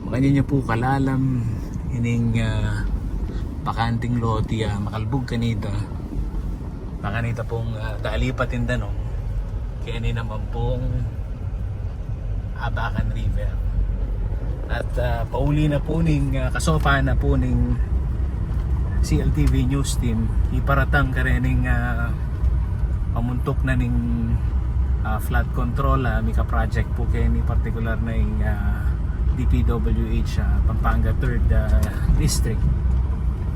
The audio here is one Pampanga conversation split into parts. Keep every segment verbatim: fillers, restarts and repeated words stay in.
Makanyan ya pu kalalam ining, ah, bakanting lote, ah, makalbug kanita. Bakanita pung, ah, dalipat ing danum. Keni naman pung Abacan River. At, ah, pauli na pu ning, ah, kasopan na pu ning C L T V News Team, iparatang karening, ah, pamuntuk na ning, ah, flood control, ah, mika project pu keni, partikular na ing, ah, D P W H, ah, Pampanga Third, ah, District.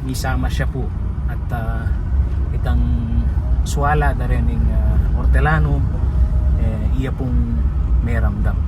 Misama siya pu at, ah, itang suala da rening, ah, ortelanu, eh, iya pung meramdam.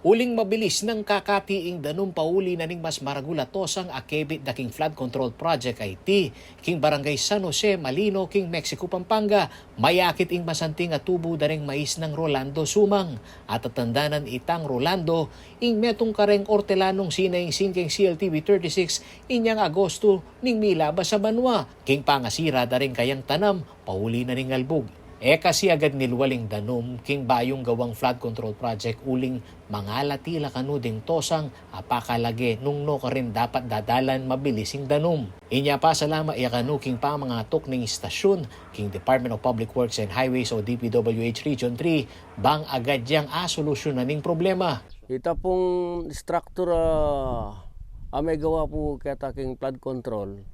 Uling mabilis nang kakati ing danum pauli na ning mas maragul a tosang a kebit da king flood control project a iti, king Barangay San Jose, Malino, king Mexico, Pampanga, mayakit ing masanting a tubu da ring mais nang Rolando Sumang. At tatandanan itang Rolando, ing metung kareng ortelanung sinaingsing king C L T V thirty-six inyang Agosto ning milabas a banua, king pangasira da ring kayang tanam, pauli na ning albug. E kasi agad nilwal ing danum king bayung gawang flood control project uling mangalati la kanu ding tosang a pakalage nung nu karin dapat dadalan mabilis ing danum. Inya pasalama ya kanu king pamangatuk ning istasyun king Department of Public Works and Highways o D P W H Region three, bang agad yang asolusyonan ing problema. Ita pung structure, ah, a megawa pu keta king flood control.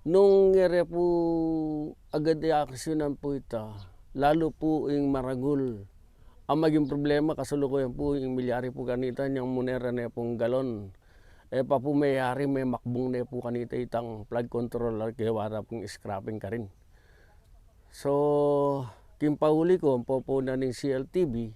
Nung ngere pu agad i-aksyonan pu ita, lalu pu ing maragul a maging problema, kasalukuyan pu ing milyari pu kanita nyang munera ne pung galon. E pa pu meyari, memakbung ne pu kanita itang flood control at gewa da pung scrapping karin. So, king pauli ku, ampo pu na ning C L T V,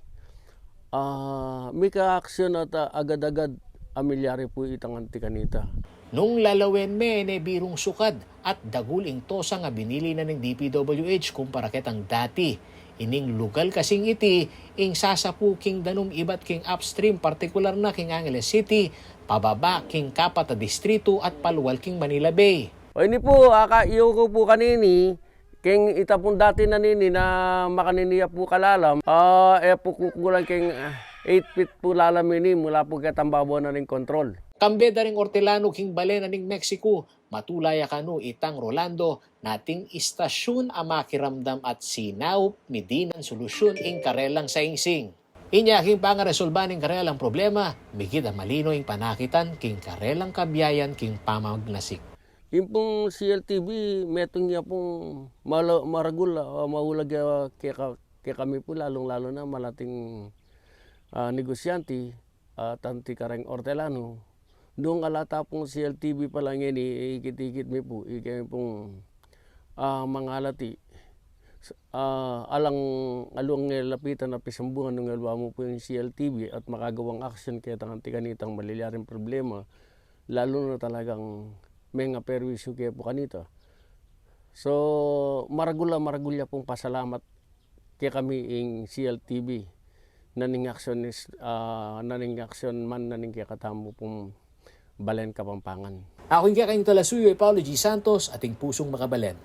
ah, mika-action at, ah, agad-agad a milyari pu itang anti kanita. Nung lalawen me, e ne birung sukad at dagul ing tosang a binili na ning D P W H kumpara ketang dati. Ining lugal kasing iti, ing sasapu king danum ibat king upstream, partikular na king Angeles City, pababa king kapat a distritu at palual king Manila Bay. O ini pu, aka, iyo ku pu kanini, king ita pung dati na nini na makanini ya pu kalalam, ah, e pu kukulang king, ah, eight feet pu lalam ini, mula pu ketang babo na ning kontrol. Kambe da ring ortelanu king balen na ning Mexico, matula ya kanu itang Rolando, na ating istasyun a makiramdam at sinaup midinan solusyon ing karelang saingsing. Inya king pangaresolba ning karelang problema, migit a malino ing panakitan king karelang kabiayan king pamagnasik. Ing pung C L T V, metung ya pung malo-, maragul, ah, maulag ya keka-, kekami pu, lalung-lalu na malating, ah, negosyante, ah, tanti kareng ortelanu. Nung ala ta pung C L T V pa la ngeni, ikit-ikit mi pu, ikami pung, ah, mangalati. S-, ah, alang aluang nge lapitan a pisambungan nung alwa mu pu ing C L T V at makagawang action ketang anti kanitang malilyaring problema, lalu na talagang mengaperwisyu ke pu kanita. So, maragul a maragul ya pung pasalamat kekami ing C L T V, na ning action is, ah, na ning action man na ning kekatamu pung balen Kapampangan. Aku ing kekayung talasuyu i Paulo G Santos, ating pusung makabalen.